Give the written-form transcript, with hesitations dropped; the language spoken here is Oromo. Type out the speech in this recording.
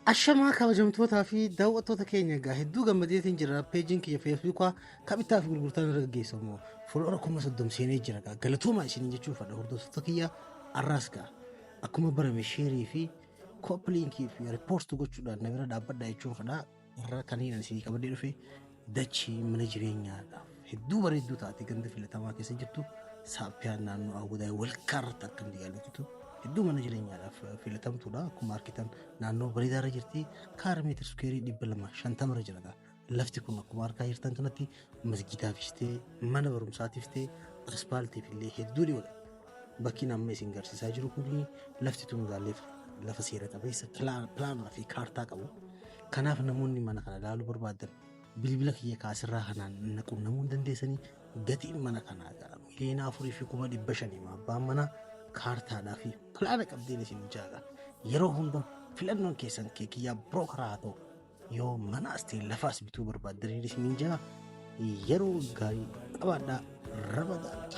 Ashamaa kabajamtootaa fi daawwattoota keenya, egaa hedduu gammadeetiin jira. Peejiin kiyya Feesbuukaa kan bittaa fi gurgurtaan irra gaggeessamu fuuldura 30,000 seenee jira. Gaa galatoomaa isiniin jechuun fadha, hordoftoota kiyya. Arraas gaa akkuma barame share fi copy link fi repost gochuudhaan na bira dhaabbadha jechuun fadha. Irra kaniin ani isinii qabadhee dhufe dachii mana jireenyaadhaaf hedduu bareedduu taate, ganda filatamaa keessa jirtu, Saappiyaan naannoo Awwadaa walkaa irratti argamti. Jaallattu hedduu mana jireenyaadhaaf filatamtuudha. Akkuma argitan naannoo bareedaa irra jirti. Kaara meter square 250 irra jira. Lafti kun akkuma argaa jirtan kanatti masgiidaafis ta'e, mana barumsaatiif ta'e, aspaaltiif illee hedduu dhiyoodha. Bakki amma isin garsiisaa jiru kun lafti tun gaalleef lafa seera qabeessa pilaanaa fi kaartaa qabu. Kanaaf namoonni mana kana ilaaluu barbaadan bilbila kiyya kaasirraa kanaan na qunnamuu dandeessanii. Gatiin mana kanaa gara 4,500,000. Abbaan manaa kaartaadhaa fi pilaana qabdeen isin jaaga. Yeroo hunda filannoon keessan Keekiyyaa Broker haa ta'u, yoo manaas ta'e lafaas bituu barbaaddanii isiniin jaa. Yeroo gaarii qabaadhaa. Ramadaan.